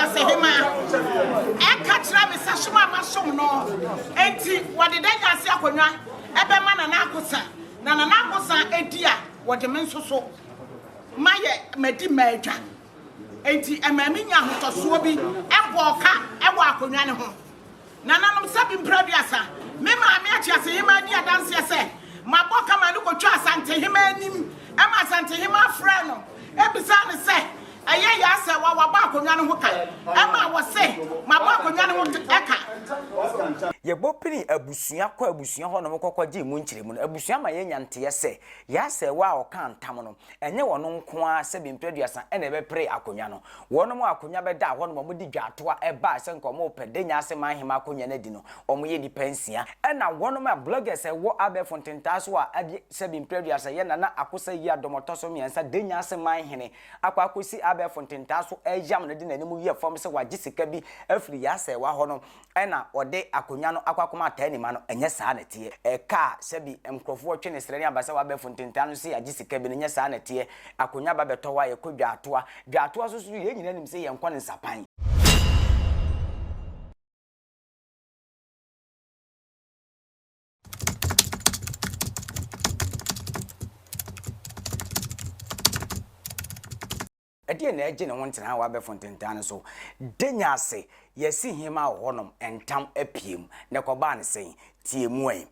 Akyeasehemaa ɛka kyerɛ me sɛ som a masom no nti wɔde Danyase akonnwa ɛbɛma Nana Akosa na Nana Akosa ɛdi a wɔde me nso so mayɛ madi m'adwa. Enti ɛmaa me nyaa ahotɔsoɔ bi bɔɔ ka wɔ akonnwa no ho. Nananom, sɛbi mprɛ aduasa, me maame Akyeasehemaa di adanseɛ sɛ mabɔ ka ma no kɔtwaa Asantehemaa anim ma Asantehemaa frɛɛ no bisaa no sɛ ɛyɛ yaa sɛ wa wabɔ akonnwa no ho ka ma wɔse mabɔ akonnwa no ho ka. Yɛbɔ pini abusua kɔ abusua hɔnom kɔkɔgye mu nkyerɛmu no, abusua ma yɛnya nteɛ sɛ Yaa Sɛɛwa a ɔkaa ntam no, Ɛnyɛ wɔn nko ara sɛbi mprɛ aduasa na ɛbɛpere akonnwa no. Wɔnom a akonnwa bɛdaa hɔnom a wɔde dwaatoa baa sɛ nka wɔrepɛ Denya ase Manhema akonnwa no adi no, wɔyɛ nnipa nsia. Ɛna wɔnom a bloggers a ɛwɔ abɛɛfo ntentaa so a adi sɛbi mprɛ aduasa yɛ Nana Akosa Yiadom ɔtɔ so mmiɛnsa Denya ase Manhene akɔ akɔsi abɛɛfo ntentaa so reyam no de n'anim yɛ fam sɛ wagye sika bi afiri Yasɛɛwa hɔ no, Ɛna ɔde akonwa no akɔ akɔma Ataanima no, ɛnyɛ saa na ɛteɛ. Ɛka a sɛbi nkorɔfoɔ twe ne srɛ ne aba sɛ wabɛfo ntentan no se yɛagye sika bi no, ɛnyɛ saa na ɛteɛ. Akonwa ba bɛtɔ hɔ a, yɛkɔ dwaatoa. Dwaatoa nso so yɛn nyinaa nim sɛ yɛnkɔ no nsapan. Ɛdeɛn na ɛgye ne ho ntena wɔ abɛɛfo ntentan no so? Denya ase, yɛasi hema wɔ hɔnom, ntam apue mu. Na ɛkɔbaa no sɛn? Tie mu ɛ.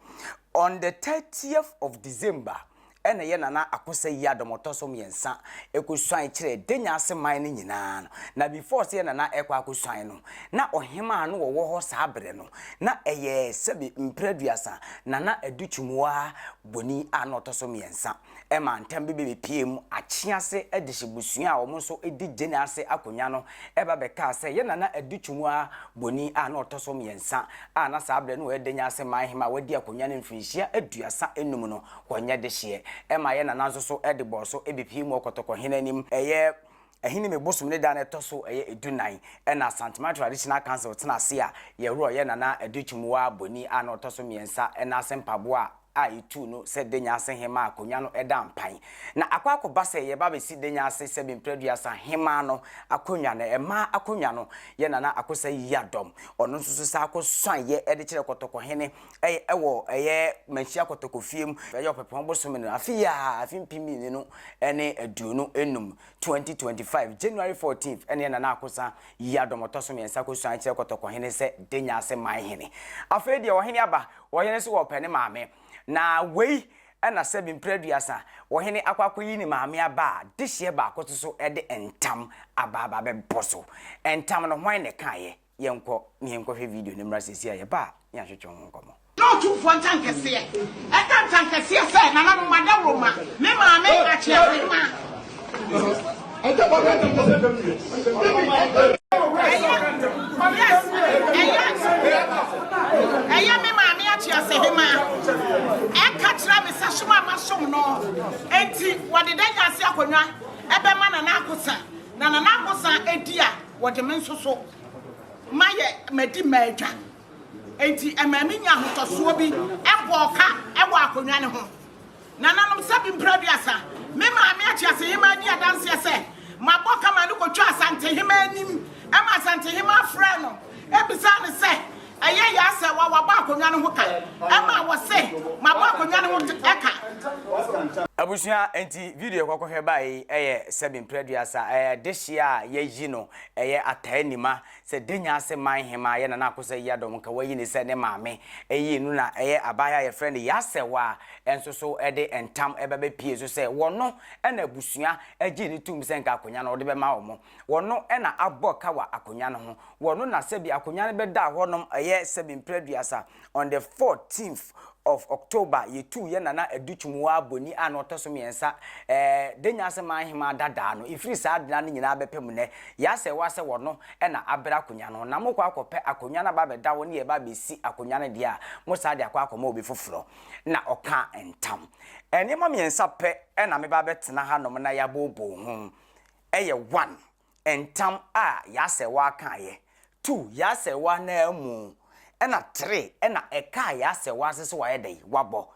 On the thirtieth of December ɛna yɛ Nana Akosa Yiadom ɔtɔ so mmiɛnsa ɛkɔsuan kyerɛɛ Denya ase man no nyinaa no. Na before sɛ yɛ Nana ɛkɔ akɔsuan no, na ɔhemaa no wɔwɔ hɔ saa berɛ no, na ɛyɛ sɛbe mprɛ aduasa, Nana Adu Twumwaa Boni a na ɔtɔ so mmiɛnsa. Ɛma ntam bi bebepuee mu Akyease adehyebusua a wɔn nso di Gyene ase akonnwa no ba bɛkaa sɛ yɛn nana Adu Twumua Boni a na ɔtɔ so mmiɛnsa a na saa berɛ no ɔyɛ Danya ase man hema a wadi akonnwa no mfirinhyia 35 no wɔnyɛ dehyeɛ. Ɛma yɛn nana nso so de bɔɔ so bepuee mu wɔ Kɔtɔkɔhene anim. Ɛyɛ Ahinime bosom ne da no ɛtɔ so ɛyɛ edunan ɛna Asanteman Traditional Council tena ase a yɛworɔ yɛn nana Adu Twumua Boni a na ɔtɔ so mmiɛnsa nan ase mpaboa a a etuu no sɛ Denya ase hemmaa akonnwa no da mpan. Na akɔ akɔba sɛ yɛreba abɛsi Denya ase sɛbe mprɛduasa hemmaa no akonnwa no, mmaa akonnwa no, yɛ Nana Akosa Yiadom, ɔno nso so saa kɔsuaeɛ de kyerɛ Kɔtɔkɔhene wɔ ɛyɛ Manhyia Kɔtɔkɔ fie mu, ɛyɛ Ɔpɛpɔn bosome no, afe yi ara, afe 2025, 2025, January 14th, ɛne yɛ Nana Akosa Yiadom ɔtɔ so mmiɛnsa kɔsuae kyerɛ Kɔtɔkɔhene sɛ Denya ase man hene. Afei deɛ ɔhene aba, Ɔhene nso wɔpɛ ne maame. Na wei na sɛbi mprɛ aduasa ɔhene akɔ akɔyi ne maame aba a, dehyeɛ baako nso so de ntam aba aba abɛbɔ so. Ntam no hwan na ɛkaeɛ? Yɛnkɔ na yɛnkɔhwɛ video no mmra seesei a yɛba a na yɛatwetwe ho nkɔmmɔ. Na Otumfoɔ Ntankɛseɛ ɛka ntankɛseɛ sɛ, Nananom, adaworoma, me maame Akyeahemaa. Ɛyɛ me maame Akyeasehemaa ɛka kyerɛ me sɛ som a masom no nti wɔde Danya ase akonnwa ɛbɛma Nana Akosa na Nana Akosa ɛdi a wɔde me nso so mayɛ madi m'adwa nti ɛmaa me nya ahotɔsoɔ bi ɛbɔɔ ka ɛwɔ akonnwa no ho. Nananom, sɛbi mprɛ aduasa, me maame Akyeasehemaa di adanseɛ sɛ, mabɔ ka ma no kɔtwaa Asantehemaa anim ma Asantehemaa frɛɛ no bisaa no sɛ, ɛyɛ yaa sɛ wa wabɔ akonnwa no ho ka? Ɛma wɔse, mabɔ akonnwa no ho ka. Abusua nti video yɛkɔ kɔhwɛ bae yi yɛ sɛbi mprɛ aduasa ɛyɛ dehyeɛ a yɛyi no ɛyɛ ataa nima Sɛ Denya ase man hemaa yɛ Nana Akosa Yiadom nka wayi ne sɛ ne maame yii no na ɛyɛ abaayewa a yɛfrɛ no Yasɛwa nso so de ntam ba bɛpie so sɛ wɔno na abusua gyee no toom sɛ nka akonwa no wɔde bɛma wɔn. Wɔno na abɔ ka wɔ akonwa no ho. Wɔno na sɛbi akonwa no bɛdaa hɔnom ɛyɛ sɛbi mprɛ aduasa on the 14th of October yɛtuu yɛ Nana Adu Twumwaa Boni a na ɔtɔ so mmiɛnsa ɛɛ Denya ase man hemaa dadaa no. Ɛfiri saa dena no nyinaa bɛpem nnɛ, Yɛasɛe asɛ wɔno na abrɛ akonwa no na mokɔ akɔpɛ akonwa no aba abɛda hɔ ne yɛreba abɛsi akonwa no deɛ a, mo saa de akɔ akɔma obi foforɔ. Na ɔkaa ntam. Nneɛma mmiɛnsa pɛ na meba abɛtena hanom na yɛabooboo ho. Ɛyɛ one, Ntam a Yasɛwa kaeɛ, tu Yasɛwa no ara mu, ɛna tre ɛna ɛkaa Yasɛwa ase sɛ wayɛ dɛn? Wabɔ.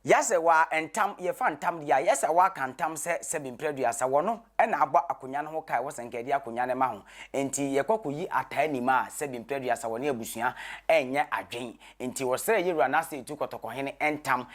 Yɛsɛ wa ntam, yɛfa ntam deɛ a, yɛsɛ waka ntam sɛ sɛbi mprɛ aduasa, wɔno na abɔ akonwa no ho ka a ɛwɔ sɛ nka yɛde akonwa no ma ho. Enti yɛkɔ kɔyi ataa anim a, sɛbi mprɛ aduasa wɔne abusua nyɛ adwen. Enti wɔsrɛɛ Yewura Nasir Etu Kɔtɔkɔhene ntam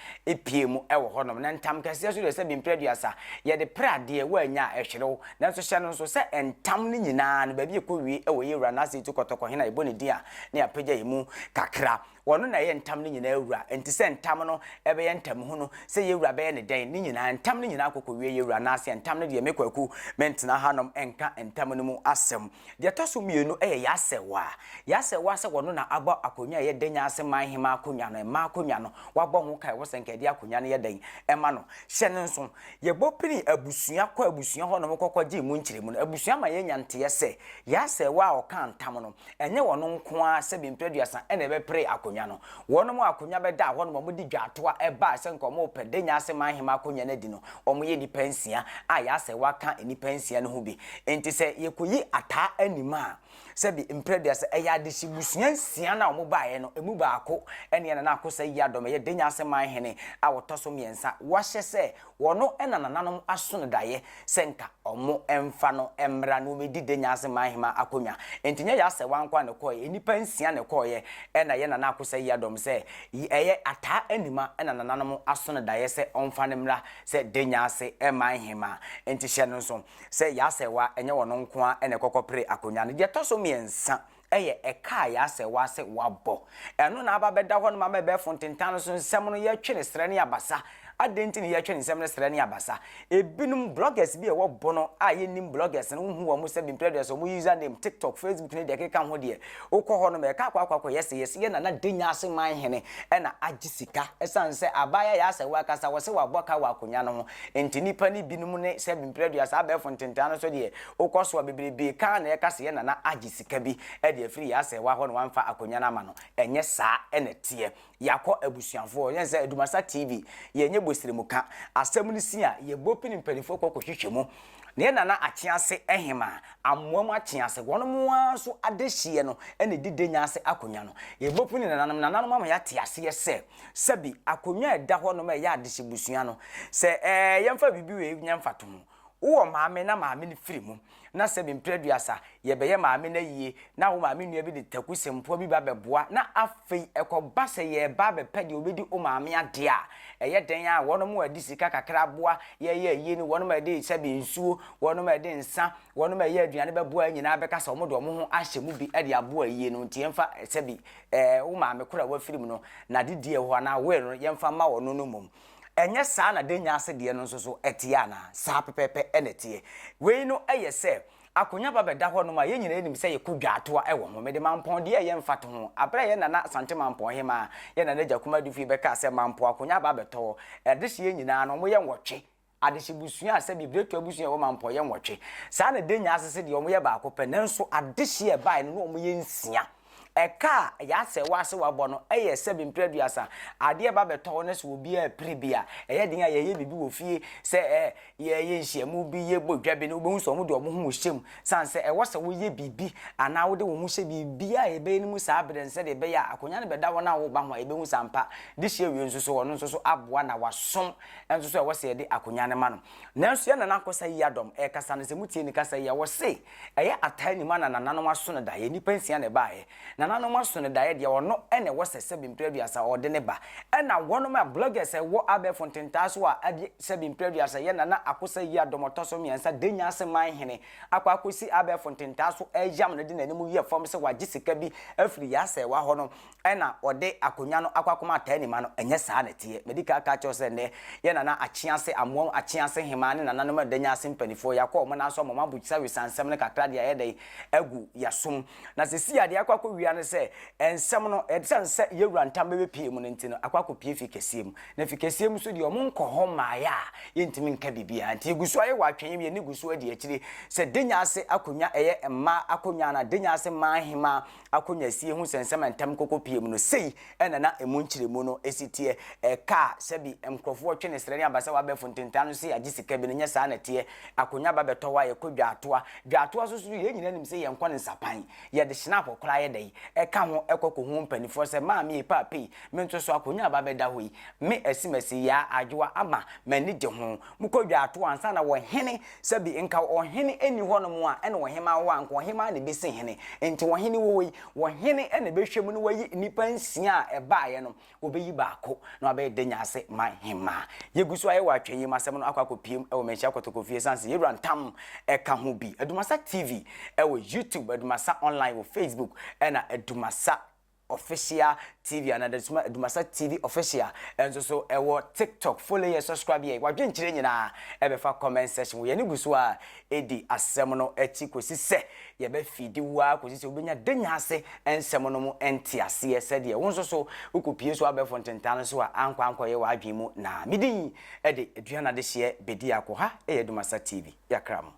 pue mu wɔ hɔnom. Na ntam kɛseɛ so deɛ sɛbi mprɛ aduasa, yɛde prɛ adeɛ, woannya a, ɛhwere wo. Nanso hyɛ no nso sɛ ntam no nyinaa no, baabi a ɛkɔwie wɔ Yewura Nasir Etu Kɔtɔkɔhene a yɛbɔ ne din a, na yɛapagya yɛn mu kakra. Ɔno na ɛyɛ ntam no nyinaa wura. Enti sɛ ntam no bɛyɛ ntamhunu, sɛ yɛn wura bɛyɛ no dɛn, ne nyinaa, ntam no nyinaa kɔkɔwie yɛn wura nan ase. Ntam no deɛ, me Kwaku, mentena hanom nka ntam no mu asɛm. Deɛ ɛtɔ so mmienu yɛ Yasɛwa. Yasɛwa sɛ ɔno na abɔ akonnwa a ɛyɛ Danya ase man hemmaa akonnwa no, mmaa akonnwa no, wabɔ ho ka a ɛwɔ sɛ nka yɛde akonnwa no yɛ dɛn ma no. Hyɛ no nso, yɛbɔ pini abusua kɔ abusua hɔnom kɔkɔgye mu nkyerɛmu no, abusua ma yɛnya nteɛ sɛ Yasɛwa a ɔkaa ntam no, Ɛnyɛ wɔn nko ara sɛbi mprɛ aduasa na ɛbɛpere akonnwa no. Wɔnom a akonnwa bɛdaa hɔnom a wɔde dwaatoa baa sɛ nka wɔrepɛ Denya ase man hema akonnwa no adi no, wɔyɛ nnipa nsia a Yasɛ waka nnipa nsia no ho bi. Enti sɛ yɛkɔyi Ataa anim a, sɛbi mprɛ aduasa, ɛyɛ adehye busua nsia no a wɔbaeɛ no, ɛmu baako ne Nana Akosa Yiadom, ɛyɛ Denya ase man hene a ɔtɔ so mmiɛnsa. Wɔahyɛ sɛ Wɔno na nananom aso no daeɛ sɛ nka ɔmo mfa no mmra na ɔmɛdi Denya ase man hema akonwa. Enti nyɛ Yasɛwa nkoa na ɛkɔeɛ, nnipa nsia na ɛkɔeɛ ɛna yɛ Nana Akosa Yiadom sɛ ɛyɛ Ataa Anima na nananom aso no daeɛ sɛ ɔmfa no mmra sɛ Denya ase man hema. Enti hyɛ no nso sɛ Yasɛwa ɛnyɛ ɔno nkoa na ɛkɔkɔ pere akonwa no. Deɛ ɛtɔ so mmiɛnsa yɛ ɛka a yɛasɛ wo ase woabɔ. Ɛno na aba abɛda hɔnom ama ɛbɛɛfo ntentan no so nsɛm no yɛtwe no serɛ ne abasa. Adɛn nti na yɛtwe nsɛm no serɛ ne abasa? Ebinom, bloggers bi a ɛwɔ bono a yɛnnim bloggers no, wonhu wɔn sɛ bi mprɛ aduasa, wɔn user name, TikTok, Facebook ne deɛ ɛkeka ho deɛ, wokɔ hɔnom a, ɛka akɔ akɔ akɔyɛ sɛ yɛse yɛn Nana Denya ase man hene na agye sika ɛsiane sɛ abaayewa yɛasɛ wo akasa, wɔse wabɔ ka wɔ akonwa no ho nti nnipa no binom ne sɛ bi mprɛ aduasa abɛɛfo ntentan no so deɛ Wokɔ so a, bebrebe ka ara na ɛka sɛ yɛn nana agye sika bi de afiri yɛn asɛewa hɔ na wamfa akonnwa no ama no. Ɛnyɛ saa na ɛteɛ. Yɛakɔ abusuafoɔ hɔ. Yɛn sɛ Adumasa TV, yɛnyɛ bosrɛmuka. Asɛm no si a, yɛbɔ pini mpanimfoɔ kɔ kɔhwehwɛ mu. Na yɛn nana Akyease Hemaa, Amoam Akyease, wɔnom ara nso adehyeɛ no na ɛdi Denya ase akonnwa no. Yɛbɔ pini nananom, nananom ama yɛate aseɛ sɛ, sɛbi akonnwa a ɛda hɔnom a ɛyɛ adehyebusua no, sɛ ɛɛ yɛmfa biribi wei nyɛ mfatoho, Wowɔ maame na maame no firi mu, na sɛbi mprɛ aduasa yɛbɛyɛ maame no ayie, na wo maame nua bi de taku sempoa bi ba bɛboa, na afei ɛkɔba sɛ yɛreba abɛpɛ deɛ ɔbɛdi wo maame adeɛ a, ɛyɛ dɛn ara wɔnom a ɛde sika kakra aboa yɛreyɛ ayie no, wɔnom a ɛde sɛbi nsuo, wɔnom a ɛde nsa, wɔnom a ɛyɛ aduane bɛboa yɛn nyinaa bɛka sɛ wɔde wɔn ho ahyɛ mu bi de aboa ayie no, nti yɛmfa sɛbi ɛɛ wo maame koro a wafiri mu no, n'adedie wɔ hɔ anaa will no yɛmfa mma ɔno no mmom. Ɛnyɛ saa na denya ase deɛ no nso so teɛ anaa? Saa pɛpɛɛpɛ na ɛteɛ. Wei no yɛ sɛ akonnwa ba bɛda hɔnom a, yɛn nyinaa nim sɛ yɛkɔ dwaatoa wɔ ho. Mede Mampɔn deɛ ɛyɛ mfatoho. Berɛ a yɛn nana Asante Mampɔn hemaa, yɛn nana Agya Kumah Dufie bɛkaa sɛ Mampɔn akonnwa aba abɛtɔ hɔ, adehyeɛ nyinaa no wɔyɛ nwɔtwe. Adehye busua a sɛbi Biretu abusua a ɛwɔ Mampɔn yɛ nwɔtwe. Saa na Denya ase se deɛ wɔyɛ baako pɛ, nanso adehyeɛ a ɛbaeɛ no na wɔyɛ nsia. Ɛka a yɛasɛ wo ase wabɔ no yɛ sɛbe mprɛ aduasa. Adeɛ ba bɛtɔ hɔ na sɛ obiara repere bi a, ɛyɛ den a yɛyɛ biribi wɔ fie sɛ ɛ, yɛyɛ nhyiamu bi, yɛbɔ dwa bi no, wobɛhu sɛ wɔde wɔn ho rehyɛ mu. Sane sɛ ɛwɔ sɛ woyɛ biribi anaa wode wo ho hyɛ biribiara a yɛbɛyɛ no mu saa berɛ no sɛdeɛ ɛbɛyɛ a akonnwa no bɛda wɔn a wɔreba ho a yɛbɛhu sɛ ampa de hyia wie nso so ɔno nso so aboa na wasom nso so ɛwɔ sɛ yɛde akonnwa no ma no. Nanso yɛn Nana Akosa Yiadom ɛrekasa no sɛ motie ne kasa yi a, ɔse Ɛyɛ ataa nim a na nananom aso no daeɛ, nnipa nsia na ɛbaeɛ. Nananom aso no daeɛ deɛ ɔno na ɛwɔ sɛ sɛbi mprɛ aduasa ɔde ne ba. Ɛna wɔnom a bloggers a ɛwɔ abɛɛfo ntentaa so a ɛde sɛbi mprɛ aduasa yɛ Nana Akosa yi adɔm ɔtɔ so mmiɛnsa Denya ase man hene akɔ akɔsi abɛɛfo ntentaa so ɛyam no de n'anim yɛ fam sɛ wagye sika bi afiri Yasɛwa hɔ no ɛna ɔde akonnwa no akɔ akɔma ataa nima no, ɛnyɛ saa na ɛteɛ. Madi kan aka akyerɛ wo sɛ nnɛ, yɛn Nana Akyease, Amoam Akyease Hemaa ne nananom a ɛda ase mpanimfoɔ, yɛakɔ wɔn nan so ama wɔabisa wisa nsɛm no kakra de ayɛ dɛn agu yɛn asom. Na seesei a deɛ akɔ akɔwia ne sɛ, nsɛm no, ɛsiane sɛ yɛn wura ntam bɛbɛpue mu no nti no, akɔ akɔpue fi kɛseɛ mu. Na fi kɛseɛ mu nso deɛ, wɔnkɔ hɔ mmaeɛ a, yɛntumi nka biribiara. Nti yɛgu so ayɛ wɔ atwɛn mu, yɛn ani gu so adi akyire sɛ Denya ase akonnwa ɛyɛ mmaa akonnwa anaa Denya ase mmaa hemaa akonnwa sie ho sɛnsɛm a ntam kɔkɔ pie mu no, sei na na emu nkyerɛmu no si teɛ. Ɛka a sɛbi nkurɔfoɔ twe ne srɛ ne aba sɛ w'abɛɛfo ntentan no se yɛagye sika bi no, nyɛ saa na ɛteɛ. Akonnwa ba bɛtɔ hɔ a, yɛkɔ dwaatoa. Dwaatoa nso so yɛn nyinaa nim sɛ yɛnkɔ no nsapan. Yɛde hynapo koraa yɛ dɛn? ka ho kɔ kɔhu mpaninfoɔ sɛ, Maame ei, paapa ei, me nso so akonnwa a aba abɛda hɔ yi, me Asimasi, Yaa, Adwoa, Ama, m'ani gye ho. Mokɔ dwaatoa ansa na ɔhene, sɛbi nka ɔhene nni hɔnom a, ɛna ɔhemaa wɔ hɔ a, nka ɔhemaa na ɛbɛsi hene. Nti ɔhene wɔ hɔ yi, ɔhene na ɛbɛhwɛ mu na wayi nnipa nsia a ɛbaeɛ no, wɔbɛyi baako na wabɛyɛ Danyase man hemaa. Yɛgu so ayɛ wɔ atwɛn mu asɛm no akɔ akɔpiem wɔ Manhyia Kɔtɔkɔ fie ɛsiane sɛ Yɛwura Ntam ka ho bi. Adumasa TV wɔ YouTube, Adumasa Online wɔ Facebook ɛna Adumasa Official TV anaa Adumasa TV Official nso so ɛwɔ TikTok. Follow yɛ, subscribe yɛ, wadwenkyerɛ nyinaa ɛbɛfa comment section wɔ yɛne gu so a ɛdi asɛm no akyi kɔsi sɛ Yɛbɛfeedi wo ara kɔsi sɛ wobɛnya Danyase nsɛm no mu nteaseɛ sɛdeɛ wo nso so wokɔpue so abɛɛfo ntentan no so a ankɔ ankɔyɛ w'adwene mu naa. Me din de Aduan Adehyeɛ Bediako. Ha yɛ Adumasa TV. Yɛakra mo.